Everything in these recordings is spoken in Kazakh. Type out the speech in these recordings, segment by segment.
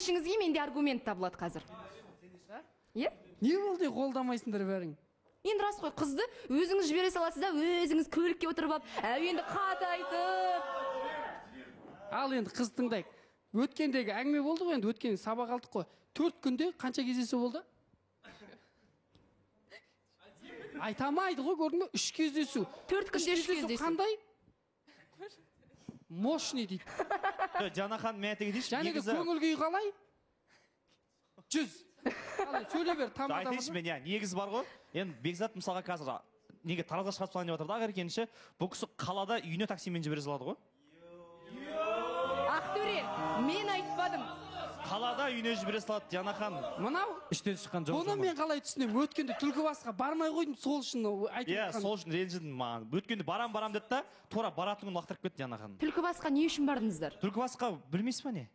Ренішіңізге менде аргумент табылады қазір. Иә? Не болды, қолдамайсыңдар бәрің? Енді рас қой, қызды өзіңіз жібере саласыз да, өзіңіз көлікке отырып алып, әуенді қатайтып. Ал енді қыз тыңдайық. Өткендегі әңгіме болды ғой, енді өткен сабақ алдық қой. 4 күнде қанша кездесу болды? Айта алмайды ғой, көрдің бе? 3 кездесу. 4 күнде 3 кездесу. Қандай? Мощный дейді. Диана ханым, мен айта кетейінші. Және де көңіл күй қалай? 100. Сөйлей бер, тамада. Айтайыншы мен, иә, негіз бар ғой. Енді Бекзат мысалға қазір неге Таразға шығарып салайын деп жатыр да, Ақеркенші. Бұл кісі қалада үйіне таксимен жібере салады ғой. Ақтөре, мен айтпадым. Қалада үйіне жібере салады, Диана ханым. Мынау іштен шыққан жоқ. Бұны мен қалай түсінемін? Өткенде Түлкібасқа бармай қойдым, сол үшін айтып. Иә, сол үшін ренжідім маған. Өткенде барам деді да, тура баратын күн лақтырып кетті Диана ханым. Түлкібасқа не үшін бардыңыздар? Түлкібасқа білмейсіз ба не?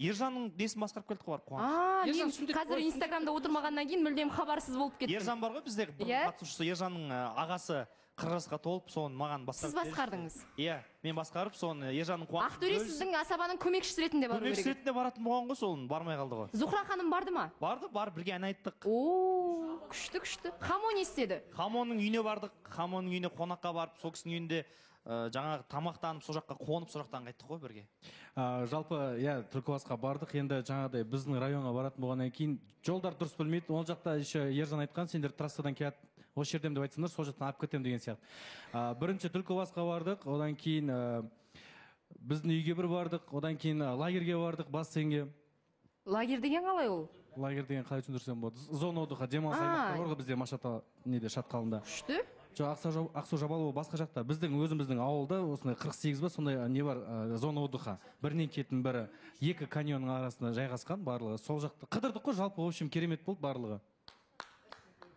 Ержанның несін басқарып келдік қой барып, қуаныш. Мен қазір Инстаграмда отырмағаннан кейін мүлдем хабарсыз болып кеттім. Ержан бар ғой бізде, қатысушысы Ержанның ағасы 40 жасқа толып, соны маған басқарып. Сіз басқардыңыз? Иә, мен басқарып, соны Ержанның қуанышы. Ақтөре сіздің асабаның көмекшісі ретінде бару керек. Көмекшісі ретінде баратын болған ғой, соны бармай қалды ғой. Зухра ханым барды ма? Барды, барып бірге ән айттық. О, күшті, күшті. Хамо не істеді? Хамоның үйіне бардық, Хамоның үйіне қонаққа барып, сол кісінің үйінде жаңағы тамақтанып, сол жаққа қонып, сол жақтан қайттық қой бірге. Жалпы, иә, Түлкібасқа бардық. Енді жаңағыдай біздің районға баратын болғаннан кейін жолдар дұрыс білмейді. Ол жақта еще Ержан айтқан, сендер трассадан келат, осы жерден деп айтсаңдар, сол жақтан алып кетемін деген сияқты. Бірінші Түлкібасқа бардық, одан кейін біздің үйге бір бардық, одан кейін лагерьге бардық, бассейнге. Лагерь деген қалай ол? Лагерь деген қалай түсіндірсем болады? Зона отдыха, демалыс аймақтары бар ғой бізде Машата неде Шатқалында. Күшті. Жоқ, Ақсу Жабалова басқа жақта. Біздің өзіміздің ауылда осындай 48 ба сондай не бар, зона отдыха. Бірінен кетін бірі екі каньонның арасында жайғасқан барлығы. Сол жақта қыдырдық қой, жалпы, в общем, керемет болды барлығы.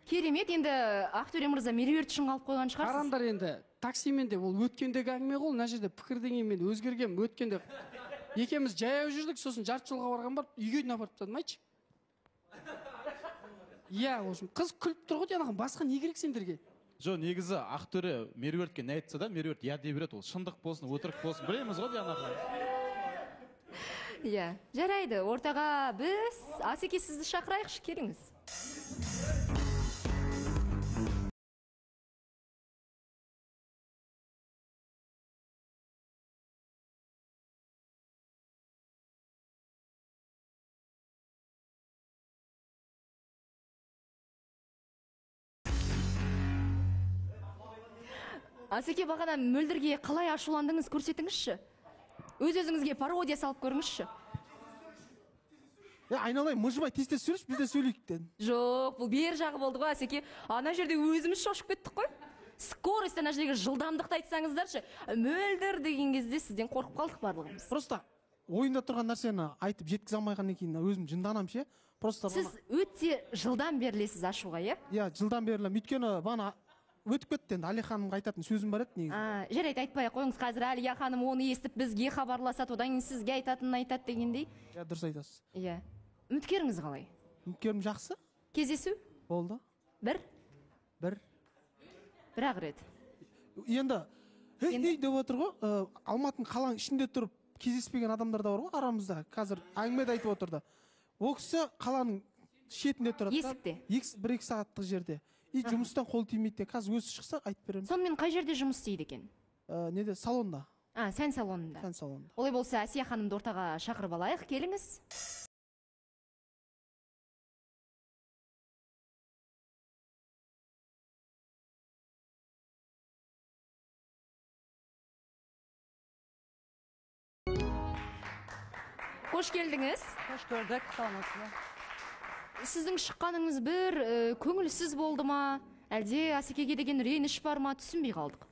Керемет. Енді Ақтөре мырза Меруерт үшін қалып қойған шығарсыз. Қараңдар енді, таксимен де ол өткендегі әңгіме ғой, мына жерде пікір деген мен өзгергенмін. Өткенде екеуміз жаяу жүрдік, сосын жарты жолға барған барып үйге дейін апарып тастадым, айтшы. Иә, в общем, қыз күліп тұр ғой, Диана, басқа не керек сендерге? Жоқ, негізі Ақтөре Меруертке не айтса да, Меруерт иә дей береді. Ол шындық болсын, өтірік болсын, білеміз ғой Диана ханым. Иә, жарайды, ортаға біз Асеке сізді шақырайықшы, келіңіз. Асеке, бағана Мөлдірге қалай ашуландыңыз көрсетіңізші. Өз-өзіңізге пародия салып көріңізші. Айналайын, мыжымай тез-тез сөйлеші, біз де сөйлейік дедім. Жоқ, бұл бер жағы болды ғой, Асеке. Ана жерде өзіміз шошып кеттік қой. Скорость, ана жердегі жылдамдықты айтсаңыздаршы. Мөлдір деген кезде сізден қорқып қалдық барлығымыз. Просто ойында тұрған нәрсені айтып жеткізе алмайғаннан кейін өзім жынданамын ше. Просто сіз өте жылдам берілесіз ашуға, иә? Иә, жылдам берілемін. Өйткені бағана өтіп кетті енді, Әлия ханымға айтатын сөзім бар еді негізі. Жарайды, айтпай ақ қойыңыз. Қазір Әлия ханым оны естіп бізге хабарласады, одан кейін сізге айтатынын айтады дегендей. Иә, дұрыс айтасыз. Иә. Үміткеріңіз қалай? Үміткерім жақсы. Кездесу? Болды. Бір? Бір. Бір-ақ рет. Енді, ей деп отыр ғой, Алматының қаланың ішінде тұрып кездеспеген адамдар да бар ғой арамызда. Қазір әңгіме де айтып отырды. Ол кісі қаланың шетінде тұрады. Есікте. 1-2 сағаттық жерде. И жұмыстан қол тимейді. Қазір өзі шықса айтып беремін. Сонымен қай жерде жұмыс істейді екен? Неде, салонда. Сән салонында. Сән салонында. Олай болса, Әсия ханымды ортаға шақырып алайық. Келіңіз. Қош келдіңіз. Қош көрдік, саламатсыз ба? Сіздің шыққаныңыз бір көңілсіз болды ма? Әлде Асекеге деген реніш бар ма? Түсінбей қалдық.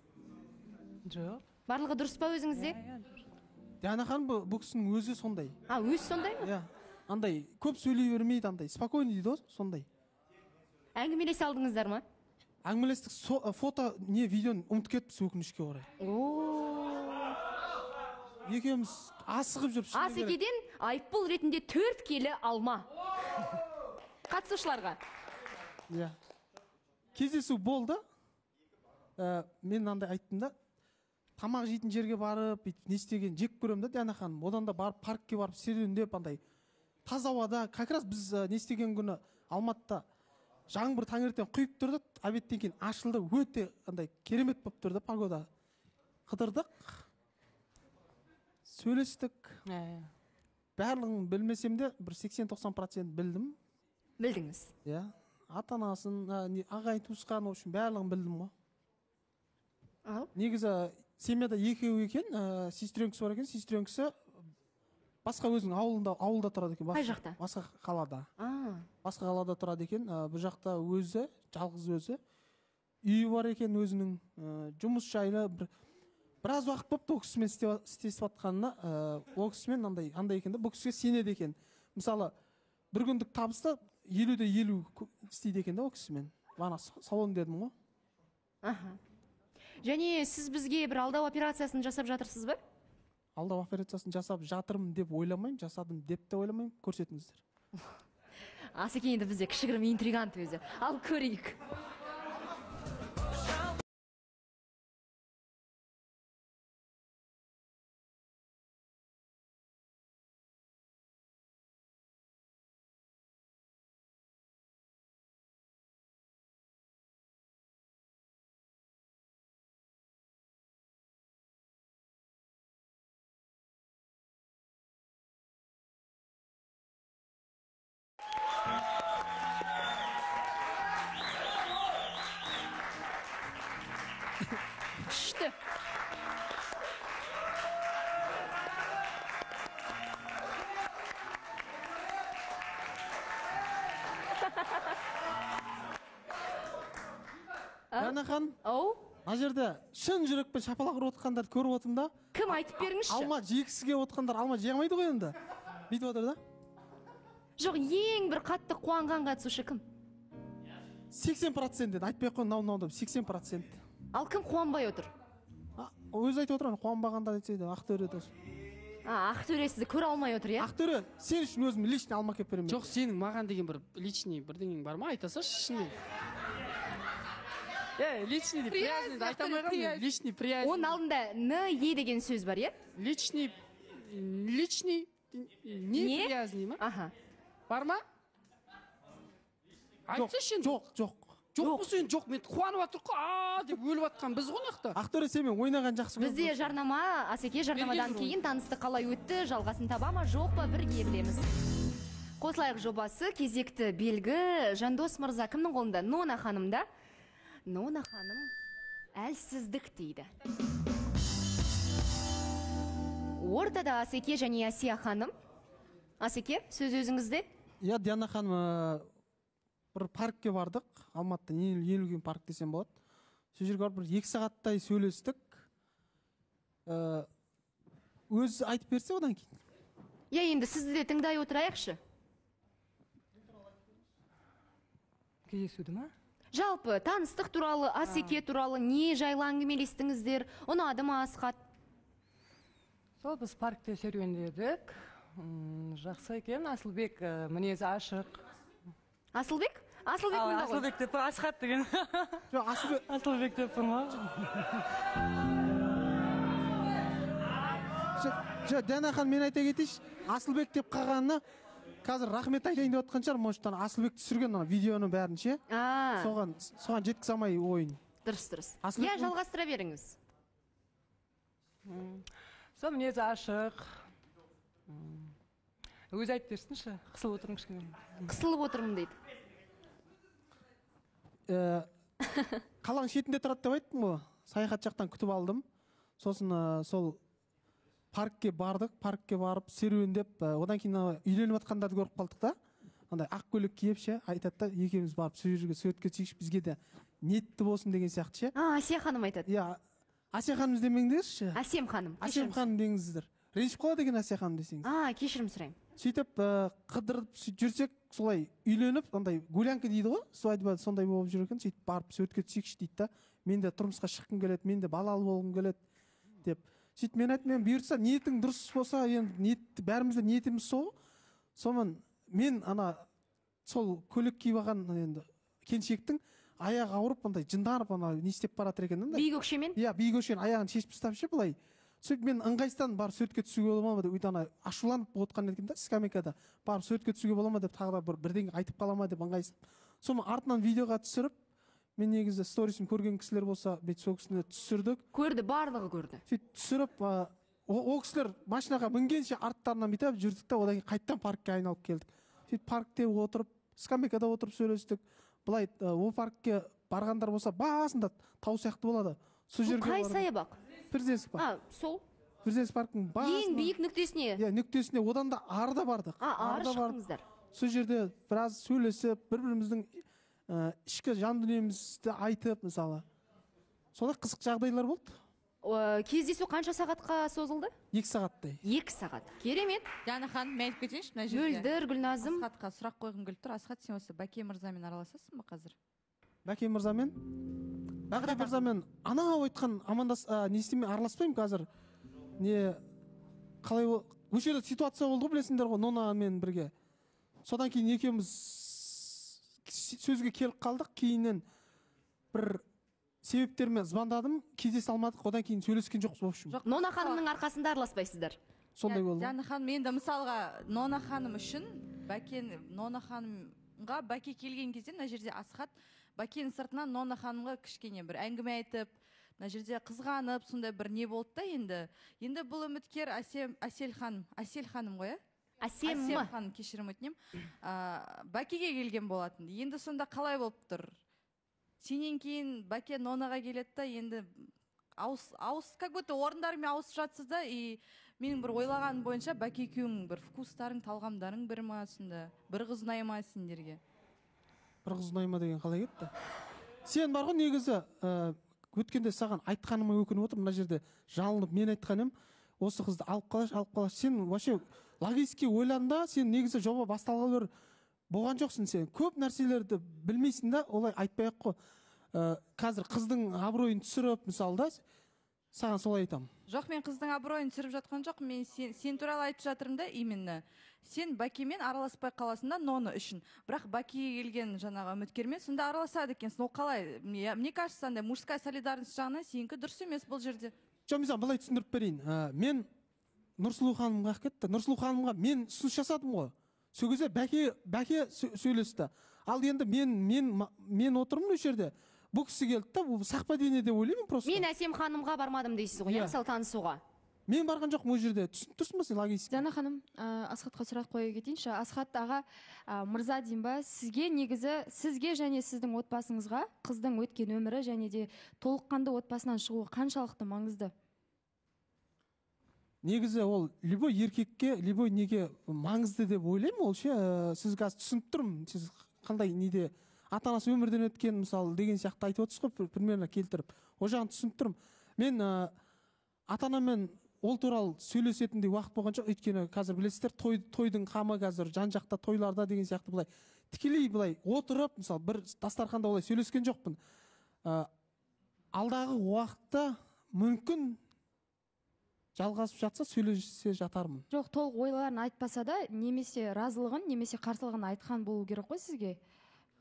Жоқ. Барлығы дұрыс па өзіңізде? Диана ханым, бұл кісінің өзі сондай. Өзі сондай ма? Иә. Андай көп сөйлей бермейді, андай спокойный дейді ғой, сондай. Әңгімелесе алдыңыздар ма? Әңгімелестік, фото не видеоны ұмытып кетіппіз өкінішке орай. Екеуміз асығып жүріп. Асекеден айыппұл ретінде 4 келі алма. Қатысушыларға. Иә. Кездесу болды. Мен мынандай айттым да, тамақ жейтін жерге барып, бүйтіп не істеген жек көремін да, Диана ханым. Одан да барып паркке барып серуендеп андай Таза ауада, как раз біз не істеген күні Алматыда жаңбыр таңертең құйып тұрды, обедтен кейін ашылды, өте андай керемет болып тұрды погода. Қыдырдық, сөйлестік. Барлығын білмесем де бір 80-90% білдім. Білдіңіз? Иә. Ата-анасын, ағайын туысқан, в общем, барлығын білдім ғой. Ал? Негізі семьяда екеуі екен, сестренкісі бар екен, сестренкісі басқа өзінің ауылда тұрады екен. Қай жақта? Басқа қалада. Басқа қалада тұрады екен. Бұл жақта өзі, жалғыз өзі. Үйі бар екен өзінің, жұмыс жайлы біраз уақыт болыпты ол кісімен істесіп жатқанына, ол кісімен андай екен да, бұл кісіге сенеді екен. Мысалы, бір күндік табысты 50-50 істейді екен да ол кісімен. Бағана салон дедім ғой. Аха. Және сіз бізге бір алдау операциясын жасап жатырсыз ба? Алдау операциясын жасап жатырмын деп ойламаймын, жасадым деп те ойламаймын, көрсетіңіздер. Асеке енді бізде кішігірім интригант өзі. Ал көрейік. Күшті. Дана ханым, ау, мына жерде шын жүрекпен шапалақ ұрып отқандарды көріп отырмын да. Кім, айтып беріңізші? Алма жегісі келіп отқандар алма жей алмайды ғой енді. Бүйтіп отыр да. Жоқ, ең бір қатты қуанған қатысушы кім? 80% деді, айтпай ақ қой, мынау деп 80%. Ал кім қуанбай отыр? Өзі айтып отыр, қуанбағанда десе де, Ақтөре дос. Ақтөре сізді көре алмай отыр, иә? Ақтөре, сен үшін өзім личный алма әкеліп беремін. Жоқ, сенің маған деген бір личный бірдеңең бар ма? Айта салшы шынымен. Личный деп приязнь айта алмай қалдым. Личный приязнь. Оның алдында н, е деген сөз бар, иә? Личный, личный, не приязный ма? Аха. Бар ма? Айтсайшы енді. Жоқ, жоқ. Жоқ болса енді жоқ, мен қуанып жатырмық қой, а деп өліп жатқан біз ғой мына. Ақтөре, сенімен ойнаған жақсы көрдім. Бізде жарнама, Асеке, жарнамадан кейін таныстық қалай өтті, жалғасын таба ма, жоқ па, бірге білеміз. Қосылайық жобасы, кезекті белгі. Жандос мырза кімнің қолында? Нона ханымда. Нона ханым әлсіздік дейді. Ортада Асеке және Әсия ханым. Асеке, сөз өзіңізде. Иә, Диана ханым, бір паркке бардық. Алматыда ең үлкен парк десем болады. Сол жерге барып бір 2 сағаттай сөйлестік. Өзі айтып берсе одан кейін. Иә, енді сізді де тыңдай отырайықшы. Кездесуді ма? Жалпы таныстық туралы, Асеке туралы не жайлы әңгімелестіңіздер? Ұнады ма Асхат? Сол біз паркте серуендедік. Жақсы екен. Асылбек мінезі ашық. Асылбек? Асылбек мында ғой. Асылбек деп, Асхат деген. Жоқ, Асылбек. Асылбек деппін ғой. Жоқ, Диана ханым, мен айта кетейінші. Асылбек деп қалғанына қазір рахмет айтайын деп отқан шығар, может, ана Асылбек түсірген ана видеоны бәрін ше. Соған жеткізе алмай ойын. Дұрыс, дұрыс. Иә, жалғастыра беріңіз. Сол мінезі ашық. Өзі айтып берсінші, қысылып отырмын кішкене. Қысылып отырмын дейді. Қаланың шетінде тұрады деп айттым ғой. Саяхат жақтан күтіп алдым. Сосын сол паркке бардық, паркке барып серуендеп, одан кейін үйленіп жатқандарды көріп қалдық та. Андай ақ көйлек киіп ше, айтады да, екеуміз барып сол жерге суретке түсейікші, бізге де ниетті болсын деген сияқты ше. Әсия ханым айтады. Иә, Әсия ханым демеңдерші. Әсем ханым. Әсем ханым деңіздер. Ренжіп қалады екен Әсия ханым десеңіз. Кешірім сұраймын. Сөйтіп қыдырып жүрсек, солай үйленіп, андай гулянка дейді ғой, свадьба сондай болып жүр екен, сөйтіп барып суретке түсейікші дейді да. Мен де тұрмысқа шыққым келеді, мен де балалы болғым келеді деп. Сөйтіп мен айттым, мен бұйыртса ниетің дұрыс болса, енді ниет, бәрімізде ниетіміз сол. Сонымен мен ана сол көйлек киіп алған енді келіншектің аяғы ауырып, андай жынданып, ана не істеп бара жатыр екен да. Биік өкшемен? Иә, биік өкшемен аяғын шешіп тастап ше былай. Сөйтіп мен ыңғайсызданып барып суретке түсуге бола ма деп, өйткені ана ашуланып отқан едім да скамейкада. Барып суретке түсуге бола ма деп тағы да бір бірдеңе айтып қала ма деп ыңғайсыз. Соны артынан видеоға түсіріп, мен негізі сторисін көрген кісілер болса, бүйтіп сол кісіні түсірдік. Көрді, барлығы көрді. Сөйтіп түсіріп, ол кісілер машинаға мінгенше арттарынан бүйтіп жүрдік та, одан кейін қайтадан паркке айналып келдік. Сөйтіп паркте отырып, скамейкада отырып сөйлестік. Былай ол паркке барғандар болса, басында тау сияқты болады. Сол жерге қай саябақ? Президентский парк. Сол? Президентский парктың басында. Ең биік нүктесіне? Иә, нүктесіне. Одан да ары да бардық. Ары шықтыңыздар. Сол жерде біраз сөйлесіп, бір-біріміздің ішкі жан дүниемізді айтып, мысалы. Солай қызық жағдайлар болды. Кездесу қанша сағатқа созылды? 2 сағаттай. 2 сағат. Керемет. Диана ханым, мен айтып кетейінші мына жерде. Мөлдір, Гүлназым. Асхатқа сұрақ қойғым келіп тұр. Асхат, сен осы Бәке мырзамен араласасың ба қазір? Бәке мырзамен? Бәке мырзамен анау айтқан амандас, не істемей араласпаймын қазір. Не қалай осы жерде ситуация болды ғой, білесіңдер ғой, Нонамен бірге. Содан кейін екеуміз сөзге келіп қалдық. Кейіннен бір себептермен звондадым, кездесе алмадық, одан кейін сөйлескен жоқпыз, в общем. Нона ханымның арқасында араласпайсыздар. Сондай болды. Диана ханым, енді мысалға Нона ханым үшін Бәкен, Нона ханымға Бәке келген кезде мына жерде Асхат Бәкенің сыртынан Нона ханымға кішкене бір әңгіме айтып, мына жерде қызғанып, сондай бір не болды да енді. Енді бұл үміткер Әсел ханым, Әсел ханым ғой, ә? Әсем ханым, кешірім өтінемін. Бәкеге келген болатын. Енді сонда қалай болып тұр? Сенен кейін Бәке Нонаға келеді да, енді ауыс, как будто орындарымен ауысып жатсыз да, и менің бір ойлағаным бойынша Бәке екеуің бір вкустарың, талғамдарың бір ма сонда? Бір қыз ұнай ма сендерге? Бір қыз ұнай ма деген қалай кетті? Сен бар ғой негізі, өткенде саған айтқаныма өкініп отырмын, мына жерде жалынып мен айтқан едім, осы қызды алып қалаш, алып қалаш. Сен вообще логически ойлан да, сен негізі жоба басталғалы бері болған жоқсың сен. Көп нәрселерді білмейсің да, олай айтпай ақ қой. Қазір қыздың абыройын түсіріп, мысалы да, саған солай айтамын. Жоқ, мен қыздың абыройын түсіріп жатқан жоқ, мен сен туралы айтып жатырмын да, именно. Сен Бәкемен араласпай қаласың да Нона үшін. Бірақ Бәкеге келген жаңағы үміткермен сонда араласады екенсің. Ол қалай? Мне кажется, андай мужская солидарность жағынан сенікі дұрыс емес бұл жерде. Жоқ, мен саған былай түсіндіріп берейін. Мен Нұрсұлу ханымға кетті. Нұрсұлу ханымға мен ұсыныс жасадым ғой. Сол кезде Бәке сөйлесті. Ал енді мен отырмын осы жерде. Бұл кісі келді да, бұл совпадение деп ойлаймын просто. Мен Әсем ханымға бармадым дейсіз ғой, иә, мысалы танысуға. Мен барған жоқпын ол жерде. Түсініп тұрсың ба сен логически? Диана ханым, Асхатқа сұрақ қоя кетейінші. Асхат аға, мырза деймін ба, сізге негізі, сізге және сіздің отбасыңызға қыздың өткен өмірі және де толыққанды отбасынан шығуы қаншалықты маңызды? Негізі ол любой еркекке, любой неге маңызды деп ойлаймын. Ол ше, сіз қазір түсініп тұрмын, сіз қандай неде ата-анасы өмірден өткен мысалы деген сияқты айтып отырсыз ғой, примерно келтіріп. Ол жағын түсініп тұрмын. Мен ата-анамен ол туралы сөйлесетіндей уақыт болған жоқ, өйткені қазір білесіздер, тойдың қамы қазір жан-жақта тойларда деген сияқты былай тікелей былай отырып, мысалы бір дастарханда олай сөйлескен жоқпын. Алдағы уақытта мүмкін жалғасып жатса сөйлесе жатармын. Жоқ, толық ойларын айтпаса да, немесе разылығын, немесе қарсылығын айтқан болу керек қой сізге.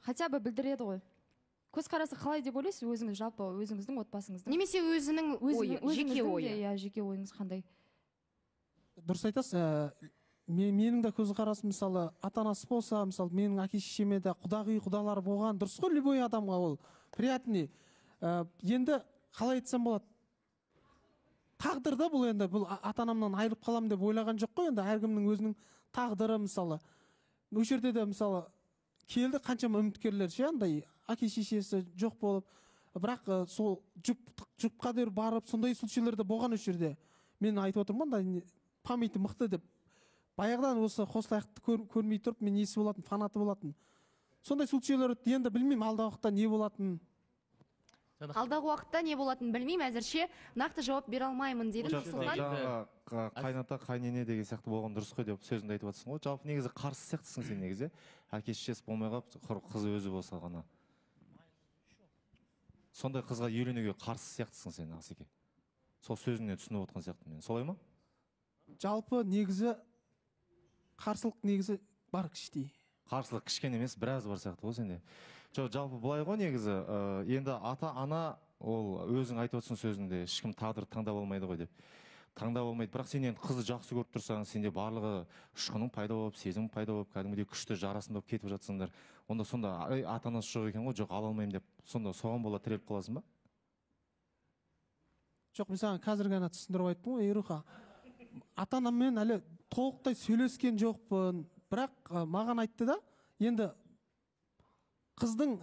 Хотя бы білдіреді ғой. Көзқарасы қалай деп ойлайсыз өзіңіз, жалпы өзіңіздің отбасыңыздың? Немесе өзінің ойы, жеке ойы. Иә, жеке ойыңыз қандай? Дұрыс айтасыз. Менің де көзқарасым, мысалы, ата-анасы болса, мысалы, менің әке шешеме де құдағи құдалар болған, дұрыс қой любой адамға ол. Приятный. Енді қалай айтсам болады? Тағдыр да бұл енді, бұл ата-анамнан айырылып қалам деп ойлаған жоқ қой енді, әркімнің өзінің тағдыры мысалы. Ол жерде де мысалы келді қаншама үміткерлер ше, андай әке шешесі жоқ болып, бірақ сол жұпқа дейін барып сондай случайлар да болған осы жерде. Мен айтып отырмын, андай памяті мықты деп. Баяғыдан осы қосылаяқты көрмей тұрып, мен несі болатын, фанаты болатын. Сондай случайлар өтті, енді білмеймін алдағы уақытта не болатынын. Алдағы уақытта не болатынын білмеймін, әзірше нақты жауап бере алмаймын дейді Нұрсұлтан. Қайната, қайнене деген сияқты болған дұрыс қой деп сөзіңді айтып жатсың ғой. Жалпы негізі қарсы сияқтысың сен негізі. Әке шешесі болмай қалып, құр қыз өзі болса ғана. Сондай қызға үйленуге қарсы сияқтысың сен, Асеке. Сол сөзіңнен түсініп отқан сияқтымын мен. Солай ма? Жалпы негізі қарсылық негізі бар кіштей. Қарсылық кішкене емес, біраз бар сияқты ғой сенде. Жоқ, жалпы былай ғой негізі, енді ата-ана ол өзің айтып отырсың сөзіңде, ешкім тағдыр таңдап алмайды ғой деп. Таңдап алмайды. Бірақ сен енді қызды жақсы көріп тұрсаң, сенде барлығы ұшқының пайда болып, сезім пайда болып, кәдімгідей күшті жарасым болып кетіп жатсаңдар, онда сонда ата анасы жоқ екен ғой, жоқ ала алмаймын деп, сонда соған бола тіреліп қаласың ба? Жоқ, мен саған қазір ғана түсіндіріп айттым ғой, Еруха. Ата анаммен әлі толықтай сөйлескен жоқпын, бірақ маған айтты да, енді қыздың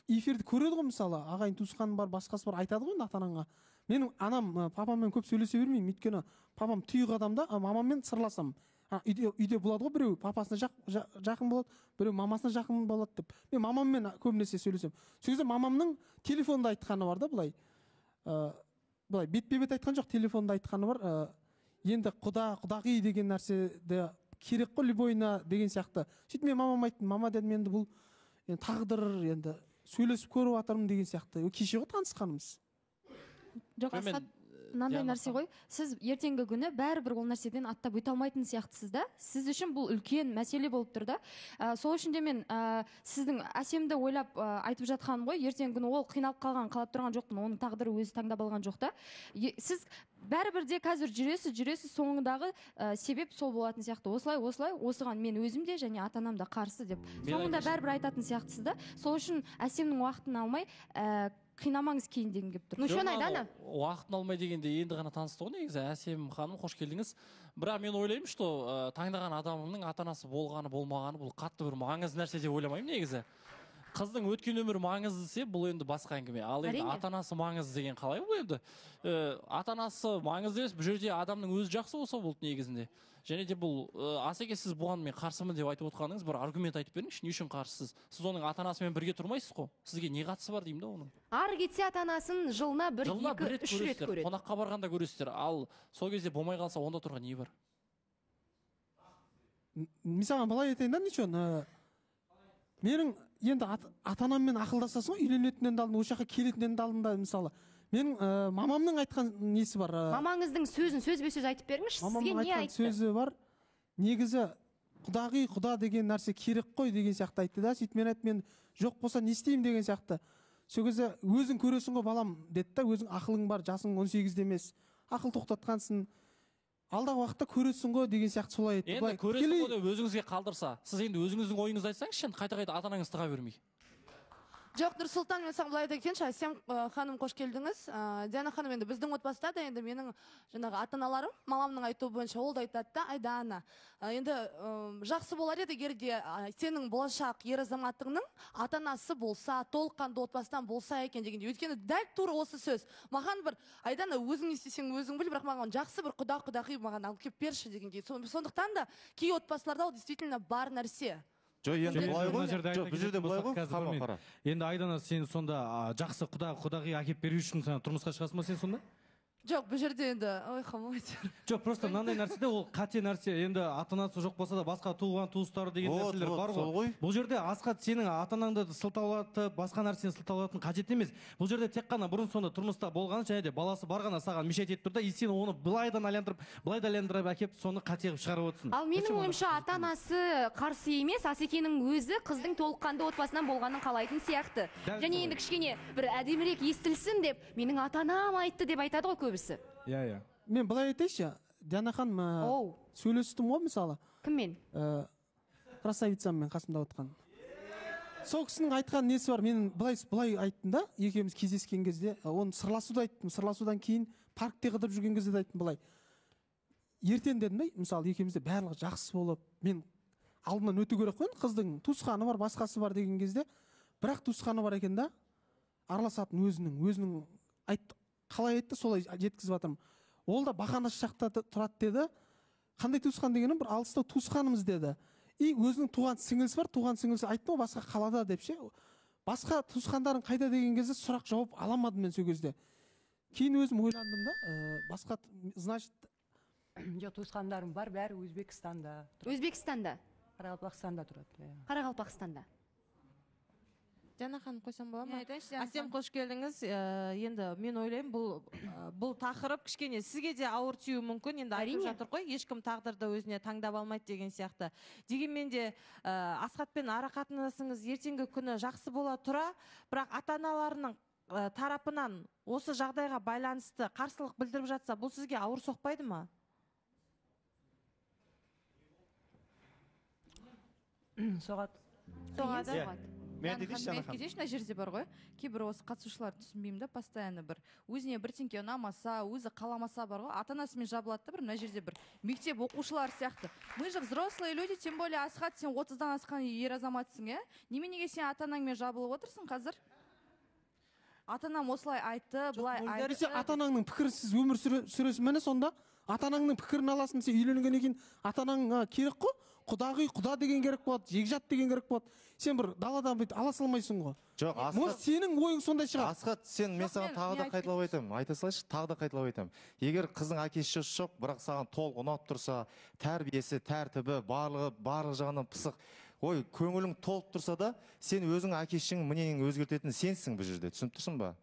эфирді көреді ғой, мысалы, ағайын туысқаным бар, басқасы бар, айтады ғой енді ата анаңа. Менің анам, папаммен көп сөйлесе бермеймін, өйткені папам тұйық адам да, мамаммен сырласам. Үйде болады ғой, біреу папасына жақын болады, біреу мамасына жақын болады деп. Мен мамаммен көбінесе сөйлесемін. Сол кезде мамамның телефонда айтқаны бар да, былай. Былай бетпе-бет айтқан жоқ, телефонда айтқаны бар. Енді құда, құдағи деген нәрсе де керек қой любойына деген сияқты. Сөйтіп мен мамама айттым, мама дедім, енді бұл енді тағдыр, енді сөйлесіп көріп жатырмын деген сияқты. Кеше ғой танысқанымыз. Жоқ, Асхат, мынандай нәрсе ғой, сіз ертеңгі күні бәрібір ол нәрседен аттап өте алмайтын сияқтысыз да. Сіз үшін бұл үлкен мәселе болып тұр да. Сол үшін де мен сіздің Әсемді ойлап айтып жатқаным ғой, ертеңгі күні ол қиналып қалған, қалап тұрған жоқпын, оның тағдыры өзі таңдап алған жоқ та. Сіз бәрібір де қазір жүресіз, соңындағы себеп сол болатын сияқты. Осылай, осылай, осыған мен өзім де және ата-анам да қарсы деп. Соңында бәрібір айтатын сияқтысыз да. Сол үшін Әсемнің уақытын алмай, қинамаңыз кейін дегім келіп тұр. Ну, что, Айдана? Уақытын алмай дегенде енді ғана танысты ғой негізі. Әсем ханым, қош келдіңіз. Бірақ мен ойлаймын, что таңдаған адамының ата-анасы болғаны, болмағаны бұл қатты бір маңызды нәрсе деп ойламаймын негізі. Қыздың өткен өмірі маңызды десе, бұл енді басқа әңгіме. Ал енді ата-анасы маңызды деген қалай бұл енді? Ата-анасы маңызды емес, бұл жерде адамның өзі жақсы болса болды негізінде. Және де бұл, Асеке, сіз бұған мен қарсымын деп айтып отқаныңыз, бір аргумент айтып беріңізші, не үшін қарсысыз? Сіз оның ата-анасымен бірге тұрмайсыз ғой? Сізге не қатысы бар деймін да оның? Ары кетсе ата-анасын жылына бір, екі, үш рет көреді. Қонаққа барғанда көресіздер, ал сол кезде болмай қалса, онда тұрған не бар? Мен саған былай айтайын да, ничего. Менің енді ата-анаммен ақылдасасың ғой, үйленетіннен де алдын, осы жаққа келетіннен де алдында, мысалы. Менің мамамның айтқан несі бар. Мамаңыздың сөзін сөзбе-сөз айтып беріңізші, сізге не айтты? Сөзі бар. Негізі құдағи, құда деген нәрсе керек қой деген сияқты айтты да. Сөйтіп мен айттым, мен жоқ болса не істеймін деген сияқты. Сол кезде өзің көресің ғой балам деді да, өзің ақылың бар, жасың 18-де емес, ақыл тоқтатқансың. Алдағы уақытта көресің ғой деген сияқты солай айтты. Енді көресің ғой деп өзіңізге қалдырса, сіз енді өзіңіздің ойыңызды айтсаңызшы, енді қайта-қайта ата-анаңызды тыға бермей. Жоқ, Нұрсұлтан, мен саған былай айта кетейінші. Әсем ханым, қош келдіңіз. Диана ханым, енді біздің отбасыда да енді менің жаңағы ата-аналарым, мамамның айтуы бойынша ол да айтады да, Айдана, енді жақсы болар еді, егер де сенің болашақ ер азаматыңның ата-анасы болса, толыққанды отбасынан болса екен дегенде. Өйткені дәл тура осы сөз. Маған бір, Айдана, өзің не істесең өзің біл, бірақ маған жақсы бір құда құдағи маған алып келіп берші дегенде. Сондықтан да кей отбасыларда ол действительно бар нәрсе. Жоқ, енді былай ғой. Жоқ, бұл жерде былай ғой. Қама, қара. Енді Айдана, сен сонда жақсы құда, құдағи әкеп беру үшін тұрмысқа шығасың ба сен сонда? Жоқ, бұл жерде енді, ой, қамай. Жоқ, просто мынандай нәрседе ол қате нәрсе. Енді ата-анасы жоқ болса да басқа туған туыстары деген нәрселер бар ғой. Бұл жерде Асхат, сенің ата-анаңды сылтаулатып, басқа нәрсені сылтаулатын қажет емес. Бұл жерде тек қана бұрын сонда тұрмыста болған және де баласы бар ғана саған мешать етіп тұр да, и сен оны былайдан айландырып, былайдан айландырып әкеп соны қате қылып шығарып отырсың. Ал менің ойымша ата-анасы қарсы емес, Асекенің өзі қыздың толыққанды отбасынан болғанын қалайтын сияқты. Және енді кішкене бір әдемірек естілсін деп, менің ата-анам айтты деп айтады ғой көбісі. Иә, иә. Мен былай айтайыншы, Диана ханым, сөйлестім ғой мысалы. Кіммен? Красавицаммен қасымда отырған. Сол кісінің айтқан несі бар, мен былай айттым да, екеуміз кездескен кезде, оны сырласуда айттым, сырласудан кейін паркте қыдырып жүрген кезде де айттым былай. Ертең дедім да, мысалы екеумізде барлығы жақсы болып, мен алдынан өту керек қой, қыздың туысқаны бар, басқасы бар деген кезде, бірақ туысқаны бар екен да, араласатын өзінің айт, қалай айтты, солай жеткізіп жатырмын. Ол да Бақанаш жақта тұрады деді. Қандай туысқан дегенім, бір алыстау туысқанымыз деді. И өзінің туған сіңілісі бар, туған сіңілісі айтты ғой, басқа қалада деп ше. Басқа туысқандарың қайда деген кезде сұрақ жауап аламадым мен сол кезде. Кейін өзім ойландым да, басқа, значит, жоқ, туысқандарым бар, бәрі Өзбекстанда. Өзбекстанда? Қарақалпақстанда тұрады. Қарақалпақстанда. Диана ханым, қойсам бола ма? Әсем, қош келдіңіз. Енді мен ойлаймын, бұл тақырып кішкене сізге де ауыр тиюі мүмкін. Енді айтып жатыр ғой, ешкім тағдырды өзіне таңдап алмайды деген сияқты. Дегенмен де Асхатпен ара қатынасыңыз ертеңгі күні жақсы бола тұра, бірақ ата-аналарының тарапынан осы жағдайға байланысты қарсылық білдіріп жатса, бұл сізге ауыр соқпайды ма? Соғады. Соғады. Мен айтайыншы, мына жерде бар ғой, кейбір осы қатысушыларды түсінбеймін да, постоянно бір өзіне бірдеңке ұнамаса, өзі қаламаса бар ғой, ата-анасымен жабылады да, бір мына жерде бір мектеп оқушылары сияқты. Мы же взрослые люди, тем более Асхат, сен 30-дан асқан ер азаматсың, иә? Неменеге сен ата-анаңмен жабылып отырсың қазір? Ата-анам осылай айтты, былай айтты. Ата-анаңның пікірінсіз өмір сүресің міне сонда? Ата-анаңның пікірін аласың, сен үйленгеннен кейін ата-анаң керек қой? Құдағи, құда деген керек болады, жекжат деген керек болады. Сен бір даладан бүйтіп ала салмайсың ғой. Жоқ, Асхат, может, сенің ойың сондай шығар. Асхат, сен мен саған тағы да қайталап айтамын. Айта салайыншы, тағы да қайталап айтамын. Егер қыздың әке шешесі жоқ, бірақ саған толық ұнап тұрса, тәрбиесі, тәртібі, барлығы жағынан пысық, ой, көңілің толып тұрса да, сен өзің әке шешеңнің мнениеңді өзгертетін сенсің бұл жерде, түсініп тұрсың ба?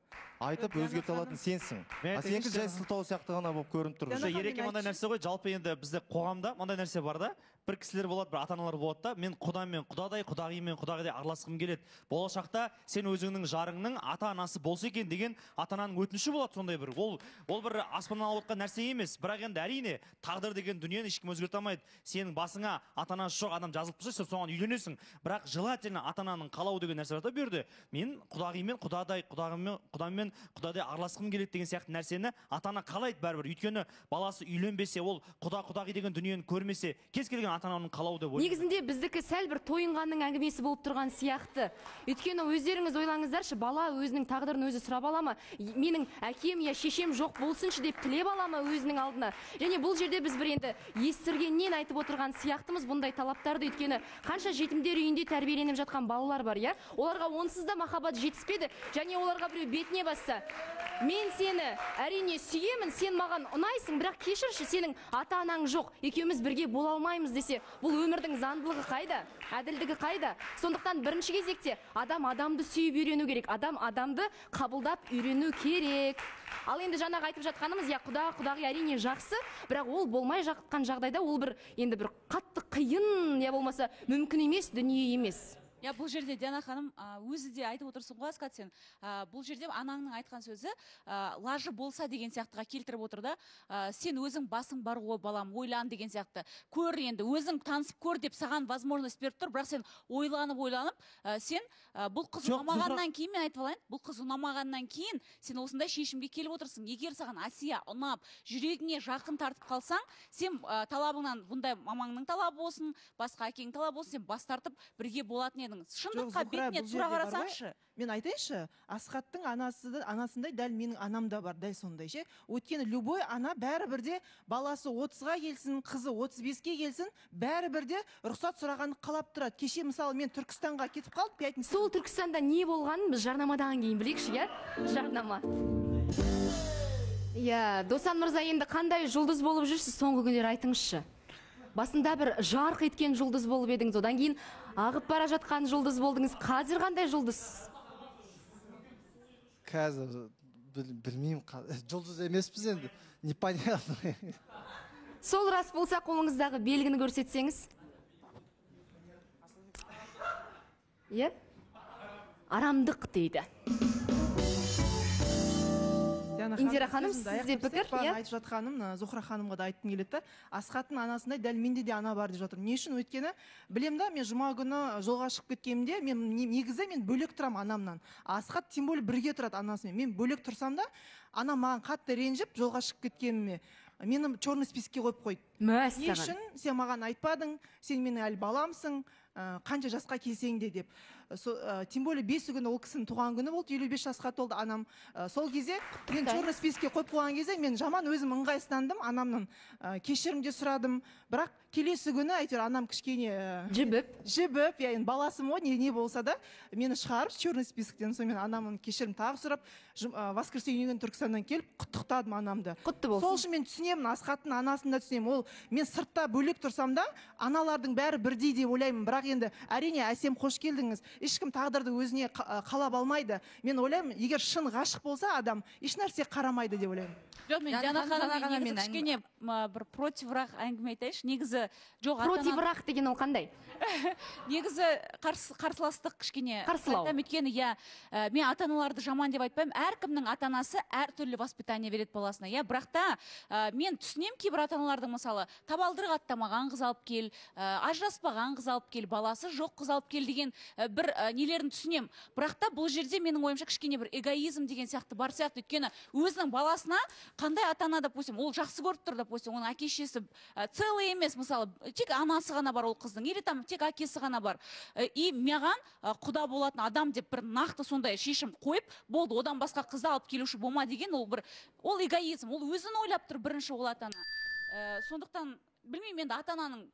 Айтып өзгерте алатын сенсің. А сенікі жай сылтау сияқты ғана болып көрініп тұр. Ереке, мындай нәрсе ғой, жалпы енді бізде қоғамда мындай нәрсе бар да, бір кісілер болады, бір ата-аналар болады да, мен құдамен құдадай, құдағимен құдағидай араласқым келеді. Болашақта сен өзіңнің жарыңның ата-анасы болса екен деген ата-ананың өтініші болады сондай бір. Ол бір аспаннан алып отқан нәрсе емес. Бірақ енді әрине тағдыр деген дүниені ешкім өзгерте алмайды. Сенің басыңа ата-анасы жоқ адам жазылып тұрса, сен соған үйленесің. Бірақ желательно ата-ананың қалауы деген нәрсе бар да бұл жерде. Мен құдағимен құдадай, құдағыммен құдадай араласқым келеді деген сияқты нәрсені ата-ана қалайды бәрібір. Өйткені баласы үйленбесе, ол құда құдағи деген дүниені көрмесе, кез келген ата-ананың қалауы деп ойлаймын. Негізінде біздікі сәл бір тойынғанның әңгімесі болып тұрған сияқты. Өйткені өздеріңіз ойлаңыздаршы, бала өзінің тағдырын өзі сұрап ала ма? Менің әкем я шешем жоқ болсыншы деп тілеп ала ма өзінің алдына? Және бұл жерде біз бір енді естіргеннен айтып отырған сияқтымыз бұндай талаптарды. Өйткені қанша жетімдер үйінде тәрбиеленіп жатқан балалар бар, иә? Оларға онсыз да махаббат жетіспеді, және оларға біреу бетіне басса, мен сені әрине сүйемін, сен маған ұнайсың, бірақ кешірші, сенің ата-анаң жоқ, екеуміз бірге бола алмаймыз десе, бұл өмірдің заңдылығы қайда, әділдігі қайда? Сондықтан бірінші кезекте адам адамды сүйіп үйрену керек, адам адамды қабылдап үйрену керек. Ал енді жаңағы айтып жатқанымыз, я құда, құдағи әрине жақсы, бірақ ол болмай жатқан жағдайда ол бір енді бір қатты қиын, я болмаса мүмкін емес дүние емес. Я бұл жерде Диана ханым өзі де айтып отырсың ғой, Асхат, сен бұл жерде анаңның айтқан сөзі лажы болса деген сияқтыға келтіріп отыр да, сен өзің басың бар ғой балам, ойлан деген сияқты, көр енді өзің танысып көр деп саған возможность беріп тұр, бірақ сен ойланып сен бұл қыз ұнамағаннан кейін, мен айтып алайын, бұл қыз ұнамағаннан кейін сен осындай шешімге келіп отырсың. Егер саған Асия ұнап, жүрегіңе жақын тартып қалсаң, сен талабыңнан, бұндай мамаңның талабы болсын, басқа әкеңнің талабы болсын, сен бас тартып бірге болатын едің. Шындыққа бетіне тура қарасаңшы. Мен айтайыншы, Асхаттың анасындай дәл менің анам да бар, дәл сондай ше. Өйткені любой ана бәрібір де баласы 30-ға келсін, қызы 35-ке келсін, бәрібір де рұқсат сұрағанды қалап тұрады. Кеше мысалы мен Түркістанға кетіп қалдым, пятница. Сол Түркістанда не болғанын біз жарнамадан кейін білейікші, иә? Жарнама. Иә, Досан мырза, енді қандай жұлдыз болып жүрсіз соңғы күндері, айтыңызшы? Басында бір жарқ еткен жұлдыз болып едіңіз, одан кейін ағып бара жатқан жұлдыз болдыңыз. Қазір қандай жұлдыз? Қазір білмеймін, жұлдыз емеспіз енді, непонятно. Сол рас болса, қолыңыздағы белгіні көрсетсеңіз. Иә? Арамдық дейді. Индира ханым, сізде пікір? Айтып жатқаным, Зухра ханымға да айтқым келеді да. Асхаттың анасындай дәл менде де ана бар деп жатырмын. Не үшін? Өйткені білем да, мен жұма күні жолға шығып кеткенімде, мен негізі мен бөлек тұрамын анамнан. Асхат тем более бірге тұрады анасымен. Мен бөлек тұрсам да, анам маған қатты ренжіп жолға шығып кеткеніме мені черный списокке қойып қойды. Не үшін сен маған айтпадың, сен менің әлі баламсың, қанша жасқа келсең де деп. Тем более 5 күні ол кісінің туған күні болды, 55 жасқа толды анам. Сол кезде мен черный списокке қойып қойған кезде мен жаман өзім ыңғайсыздандым, анамнан кешірім де сұрадым. Бірақ келесі күні әйтеуір анам кішкене жібіп, иә, енді баласым ғой, не болса да мені шығарып черный списоктен. Сонымен анамнан кешірім тағы сұрап, воскресенье күні Түркістаннан келіп құттықтадым анамды. Құтты болсын. Сол үшін мен түсінемін, Асхаттың анасын да түсінемін. Ол мен сыртта бөлек тұрсам да, аналардың бәрі бірдей деп ойлаймын. Бірақ Бірақ енді әрине, Әсем, қош келдіңіз. Ешкім тағдырды өзіне қалап алмайды. Мен ойлаймын, егер шын ғашық болса, адам еш нәрсе қарамайды деп ойлаймын. Жоқ, мен Диана ханым, негізі кішкене бір противрақ әңгіме айтайыншы. Негізі жоқ, противрақ деген ол қандай? Негізі қарсыластық кішкене. Қарсылау. Өйткені, иә, мен ата-аналарды жаман деп айтпаймын. Әркімнің ата-анасы әртүрлі воспитание береді баласына. Иә, бірақ та мен түсінемін кейбір ата-аналардың, мысалы, табалдырық аттамаған қыз алып кел, ажыраспаған қыз алып кел, баласы жоқ қыз алып кел деген бір нелерін түсінемін. Бірақ та бұл жерде менің ойымша кішкене бір эгоизм деген сияқты бар сияқты. Өйткені өзінің баласына қандай ата-ана, допустим, ол жақсы көріп тұр, допустим, оның әке шешесі целый емес, мысалы, тек анасы ғана бар ол қыздың, или там тек әкесі ғана бар. И маған құда болатын адам деп бір нақты сондай шешім қойып, болды, одан басқа қызды алып келуші болма деген, ол бір, ол эгоизм, ол өзін ойлап тұр бірінші ол ата-ана. Сондықтан білмеймін, енді ата-ананың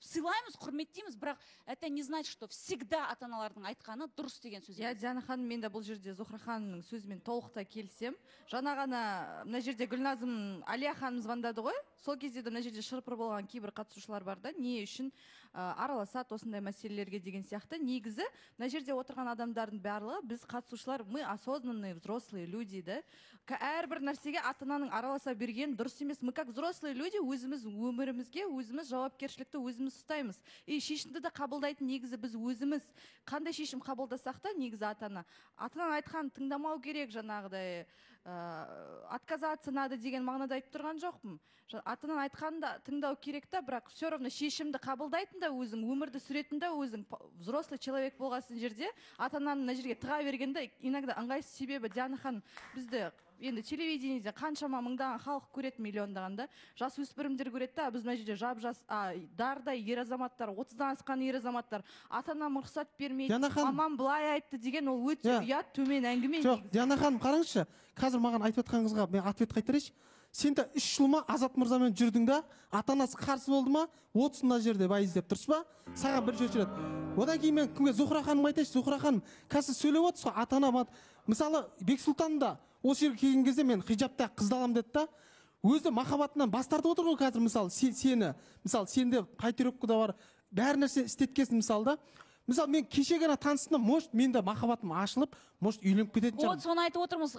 сыйлаймыз, құрметтейміз, бірақ это не значит, что всегда ата-аналардың айтқаны дұрыс деген сөз. Иә, Диана ханым, мен де бұл жерде Зухра ханымның сөзімен толықтай келісемін. Жаңа ғана мына жерде Гүлназым Алия ханым звондады ғой. Сол кезде де мына жерде шырпыр болған кейбір қатысушылар бар да, не үшін араласады осындай мәселелерге деген сияқты. Негізі мына жерде отырған адамдардың барлығы біз қатысушылар, мы осознанные взрослые люди, да. Әрбір нәрсеге ата-ананың араласа берген дұрыс емес. Мы как взрослые люди өзіміз өмірімізге, өзіміз жауапкершілікті өзіміз ұстаймыз. И шешімді де қабылдайтын негізі біз өзіміз. Қандай шешім қабылдасақ та негізі ата-ана. Ата-ананың айтқанын тыңдамау керек, жаңағыдай отказаться надо деген мағынада айтып тұрған жоқпын. Ата-ананың айтқанын да тыңдау керек та, бірақ все равно шешімді қабылдайтын да өзің, өмірді сүретін да өзің. Взрослый человек болғасын жерде ата-ананы мына жерге тыға бергенде иногда ыңғайсыз. Себебі Диана ханым, бізді енді телевидениеде қаншама мыңдаған халық көреді, миллиондаған да жас өспірімдер көреді да, біз мына жерде жап жас дардай ер азаматтар, 30-дан асқан ер азаматтар, ата-анам рұқсат бермейді, мамам былай айтты деген ол өте ұят, төмен әңгіме. Жоқ, Диана ханым, қараңызшы, қазір маған айтып жатқан қызға мен ответ қайтарайыншы. Сен де 3 жыл ма Азат мырзамен жүрдің да, ата-анасы қарсы болды ма, отырсын мына жерде бай іздеп, дұрыс па? Саған бірінші очередь. Одан кейін мен кімге, Зухра ханымға айтайыншы. Зухра ханым, қазір сөйлеп отырсыз ғой, ата-ана, мысалы, Бексұлтан да осы жерге келген кезде мен хиджабта қызды аламын деді да, өзі махаббатынан бас тартып отыр ғой қазір, мысалы, сені, мысалы, сенде котировка да бар, бәр нәрсе істеткесін, мысалы да. Мысалы, мен кеше ғана таныстым, может, мен де махаббатым ашылып, может, үйленіп кететін шығармын. Вот соны айтып отырмыз,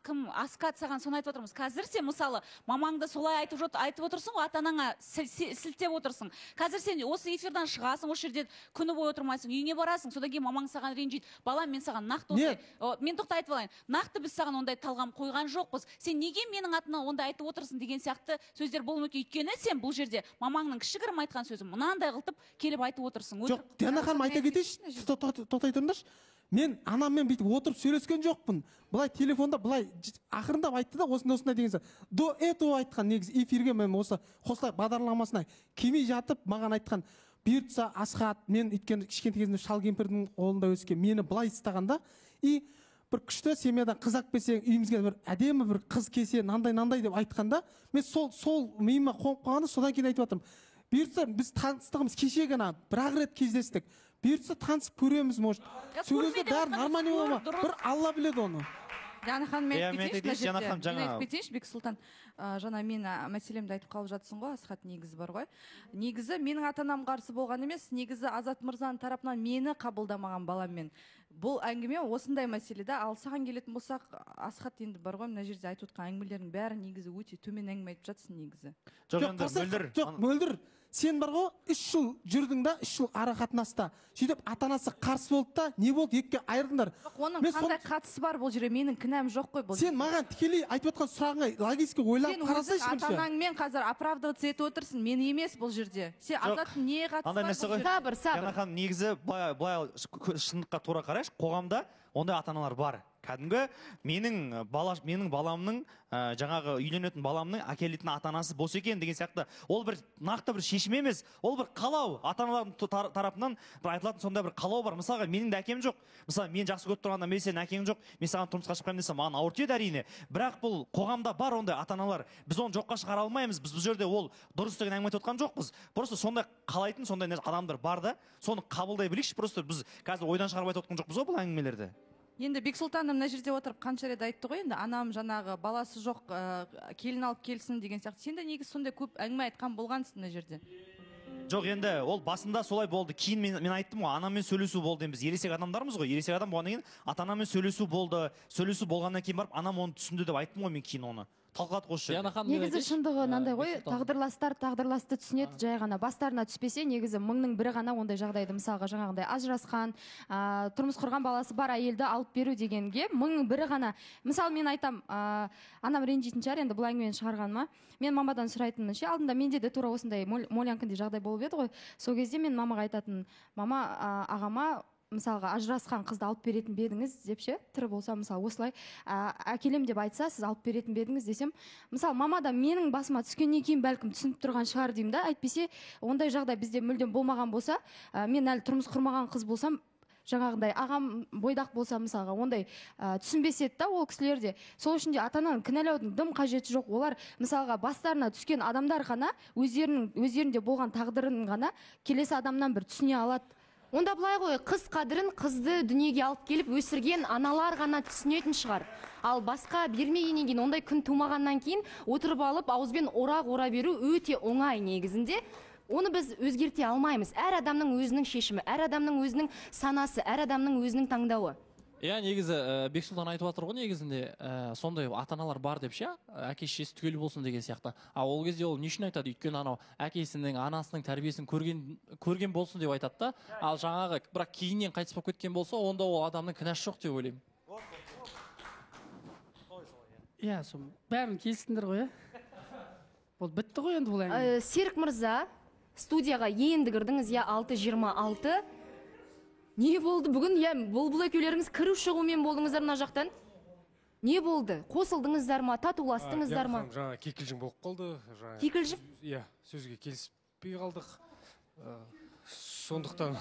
кім, Асқат, саған соны айтып отырмыз. Қазір сен, мысалы, мамаңды солай айтып отырсың ғой, ата-анаңа сілтеп отырсың. Қазір сен осы эфирдан шығасың, осы жерде күні бойы отырмайсың, үйіңе барасың, содан кейін мамаң саған ренжиді. Балам, мен саған нақты ондай, мен тоқта айтып алайын, нақты біз саған ондай талғам қойған жоқпыз. Сен неге менің атымнан ондай айтып отырсың деген сияқты сөздер болуы мүмкін. Өйткені сен бұл жерде мамаңның кішігірім айтқан сөзін мынандай қылтып келіп айтып отырсың. Жоқ, Диана ханым, айта кетейінші, тоқтай тұрыңдаршы. Мен анаммен бүйтіп отырып сөйлескен жоқпын. Былай телефонда былай ақырындап айтты да, осындай осындай деген сияқты. До этого айтқан негізі эфирге мен осы қосылайық бағдарламасына келмей жатып маған айтқан, бұйыртса Асхат, мен өйткені кішкентай кезімде шал кемпірдің қолында өскен, мені былай ұстағанда, и бір күшті семьядан қыз алып келсең, үйімізге бір әдемі бір қыз келсе, мынандай мынандай деп айтқанда, мен сол миыма қонып қалғанда, содан кейін айтып жатырмын. Бұйыртса біз таныстығымыз кеше ғана бір-ақ рет кездестік. Бұйыртса танысып көреміз, может. Сол кезде бәрі нормально бола ма? Бір Алла біледі оны. Диана ханым, мен айтып кетейінші, Бексұлтан, жаңа мен мәселемді айтып қалып жатсың ғой, Асхат, негізі бар ғой. Негізі менің ата-анам қарсы болған емес, негізі Азат мырзаның тарапынан мені қабылдамаған баламмен. Бұл әңгіме осындай мәселеде. Ал саған келетін болсақ, Асхат, енді бар ғой, мына жерде айтып отқан әңгімелердің бәрі негізі өте төмен әңгіме айтып жатсың негізі. Жоқ, Мөлдір, сен бар ғой, 3 жыл жүрдің да, 3 жыл ара қатынаста. Сөйтіп ата-анасы қарсы болды да, не болды, екіге айырдыңдар. Оның қандай қатысы бар бұл жерде? Менің кінәм жоқ қой бұл. Сен маған тікелей айтып отқан сұрағыңа логически ойлап қарасайшы бірінші. Сен ата-анаңмен қазір оправдываться етіп отырсың, мен емес бұл жерде. Сен Азаттың не қатысы бар бұл жерде? Сабыр, сабыр. Диана ханым, негізі былай шындыққа тура қарайшы, қоғамда ондай ата-аналар бар. Кәдімгі менің баламның, жаңағы үйленетін баламның әкелетін ата-анасы бос екен деген сияқты. Ол бір нақты бір шешім емес, ол бір қалау. Ата-аналардың тарапынан бір айтылатын сондай бір қалау бар. Мысалға, менің де әкем жоқ. Мысалы, мен жақсы көріп тұрғанда, мен сенің әкең жоқ, мен саған тұрмысқа шықпаймын десем, маған ауыр тиеді әрине. Бірақ бұл қоғамда бар ондай ата-аналар. Біз оны жоққа шығара алмаймыз. Біз бұл жерде ол дұрыс деген әңгіме айтып отқан жоқпыз. Просто сондай қалайтын сондай адамдар бар да, соны қабылдай білейікші. Просто біз қазір ойдан шығарып айтып отқан жоқпыз ғой бұл әңгімелерді. Енді Бексұлтан мына жерде отырып қанша рет айтты ғой, енді анам жаңағы баласы жоқ келін алып келсін деген сияқты. Сен де негізі сондай көп әңгіме айтқан болғансың мына жерде. Жоқ, енді ол басында солай болды. Кейін мен айттым ғой, анаммен сөйлесу болды. Енді біз ересек адамдармыз ғой. Ересек адам болғаннан кейін ата-анамен сөйлесу болды. Сөйлесу болғаннан кейін барып анам оны түсінді деп айттым ғой мен кейін оны. Талқыладық осы жерде. Негізі шындығы мынандай ғой, тағдырластар тағдырласты түсінеді, жай ғана бастарына түспесе, негізі мыңның бірі ғана ондай жағдайды, мысалға жаңағындай ажырасқан, тұрмыс құрған баласы бар әйелді алып беру дегенге мыңның бірі ғана. Мысалы мен айтам, анам ренжитін шығар енді бұл әңгімені шығарғаныма. Мен мамадан сұрайтынмын ше, алдында менде де тура осындай молянкіндей жағдай болып еді ғой. Сол кезде мен мамаға айтатын, мама, ағама мысалға ажырасқан қызды алып беретін бе едіңіз деп ше, тірі болса мысалы осылай әкелем деп айтса, сіз алып беретін бе едіңіз десем, мысалы мама да менің басыма түскеннен кейін бәлкім түсініп тұрған шығар деймін да, әйтпесе ондай жағдай бізде мүлдем болмаған болса, мен әлі тұрмыс құрмаған қыз болсам, жаңағындай ағам бойдақ болса мысалға ондай түсінбес еді да ол кісілер де. Сол үшін де ата-ананы кінәлаудың дым қажеті жоқ. Олар мысалға бастарына түскен адамдар ғана өздерінде болған тағдырын ғана келесі адамнан бір түсіне алады. Онда былай ғой, қыз қадірін қызды дүниеге алып келіп өсірген аналар ғана түсінетін шығар. Ал басқа бермегеннен кейін, ондай күн тумағаннан кейін отырып алып ауызбен орақ ора беру өте оңай негізінде. Оны біз өзгерте алмаймыз. Әр адамның өзінің шешімі, әр адамның өзінің санасы, әр адамның өзінің таңдауы. Иә, негізі Бексұлтан айтып жатыр ғой, негізінде сондай ата-аналар бар деп ше, әке шешесі түгел болсын деген сияқты. А ол кезде ол не үшін айтады? Өйткені анау әкесінің, анасының тәрбиесін көрген болсын деп айтады да. Ал жаңағы бірақ кейіннен қайтыс болып кеткен болса, онда ол адамның кінәсі жоқ деп ойлаймын. Иә, сол бәрін келістіңдер ғой, иә? Ол бітті ғой енді бұл әңгіме. Серік мырза, студияға енді кірдіңіз, иә, 6:26. Не болды бүгін, иә, Бұлбұл екеулеріңіз кіру шығумен болдыңыздар мына жақтан? Не болды? Қосылдыңыздар ма, татуластыңыздар ма? Жаңа кикілжің болып қалды. Кикілжің? Иә, сөзге келіспей қалдық. Сондықтан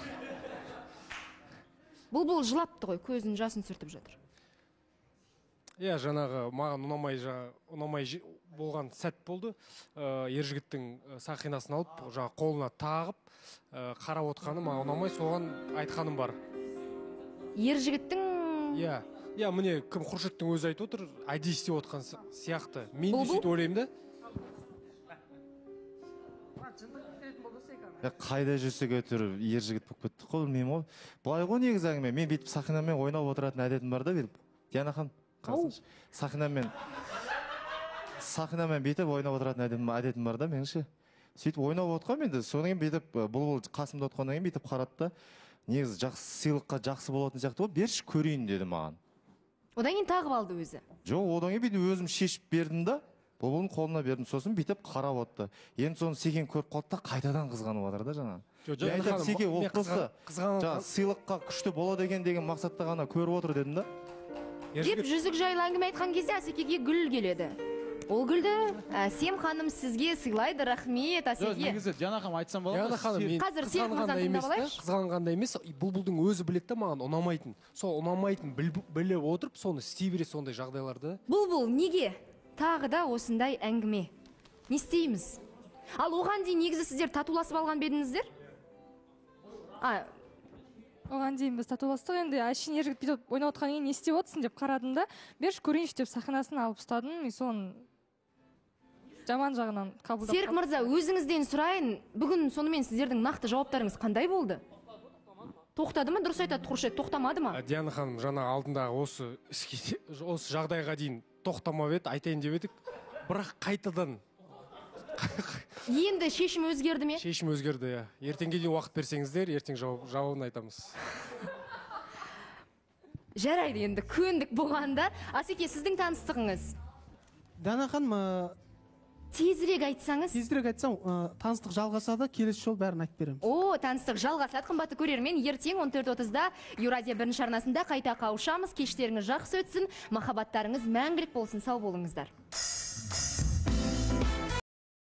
Бұлбұл жылапты ғой, көзінің жасын сүртіп жатыр. Иә, жаңағы маған ұнамай болған сәт болды. Ер жігіттің сақинасын алып, жаңа қолына тағып, қарап отқаны маған ұнамай, соған айтқаным бар. Ер жігіттің? Иә, иә, міне кім Хуршидтің өзі айтып отыр, әдейі істеп отқан сияқты. Мен де сөйтіп ойлаймын да. Қайда жүрсек әйтеуір ер жігіт болып кеттік қой, білмеймін ғой. Былай ғой негізі әңгіме. Мен бүйтіп сақинамен ойнап отыратын әдетім бар да, бүйтіп. Диана ханым, қарасаңшы. Сақинамен бүйтіп ойнап отыратын әдетім бар да меніңше. Сөйтіп ойнап отқанмын енді, содан кейін бүйтіп Бұлбұл қасымда отқаннан кейін бүйтіп қарады да, негізі жақсы сыйлыққа жақсы болатын сияқты ғой, берші көрейін деді маған. Одан кейін тағып алды өзі. Жоқ, одан кейін бүйтіп өзім шешіп бердім да, Бұлбұлдың қолына бердім, сосын бүйтіп қарап отты. Енді соны Секен көріп қалды да, қайтадан қызғанып жатыр да жаңа. Мен айтамын, Секе, ол просто жаңа сыйлыққа күшті болады екен деген мақсатта ғана көріп отыр дедім да. Деп жүзік жайлы әңгіме айтқан кезде Асекеге гүл келеді. Ол гүлді Әсем ханым сізге сыйлайды, рахмет Асеке. Негізі Диана ханым айтсам болады ма? Қазір Серік мырзаны тыңдап алайықшы. Қызғанғанда емес, Бұлбұлдың өзі біледі да маған ұнамайтын. Сол ұнамайтын біліп отырып, соны істей береді сондай жағдайларды. Бұлбұл, неге тағы да осындай әңгіме? Не істейміз? Ал оған дейін негізі сіздер татуласып алған ба едіңіздер? Оған дейін біз татуластық, енді әшейін ер жігіт бүйтіп ойнап отқаннан кейін не істеп отырсың деп қарадым да, берші көрейінші деп сақинасын алып ұстадым, и соны жаман жағынан қабылдап. Серік мырза, өзіңізден сұрайын, бүгін сонымен сіздердің нақты жауаптарыңыз қандай болды? Тоқтады ма? Дұрыс айтады Хуршид, тоқтамады ма? Диана ханым, жаңа алдындағы осы жағдайға дейін тоқтамап еді, айтайын деп едік, бірақ қайтадан. Енді шешім өзгерді ме? Шешім өзгерді, иә. Ертеңге дейін уақыт берсеңіздер, ертең жауабын айтамыз. Жарайды, енді көндік болғанда. Асеке, сіздің таныстығыңыз? Дана ханым, тезірек айтсаңыз. Тезірек айтсам, таныстық жалғасады, келесі жолы бәрін айтып беремін. О, таныстық жалғасады, қымбатты көрермен. Ертең 14:30-да Еуразия бірінші арнасында қайта қауышамыз. Кештеріңіз жақсы өтсін, махаббаттарыңыз мәңгілік болсын. Сау болыңыздар.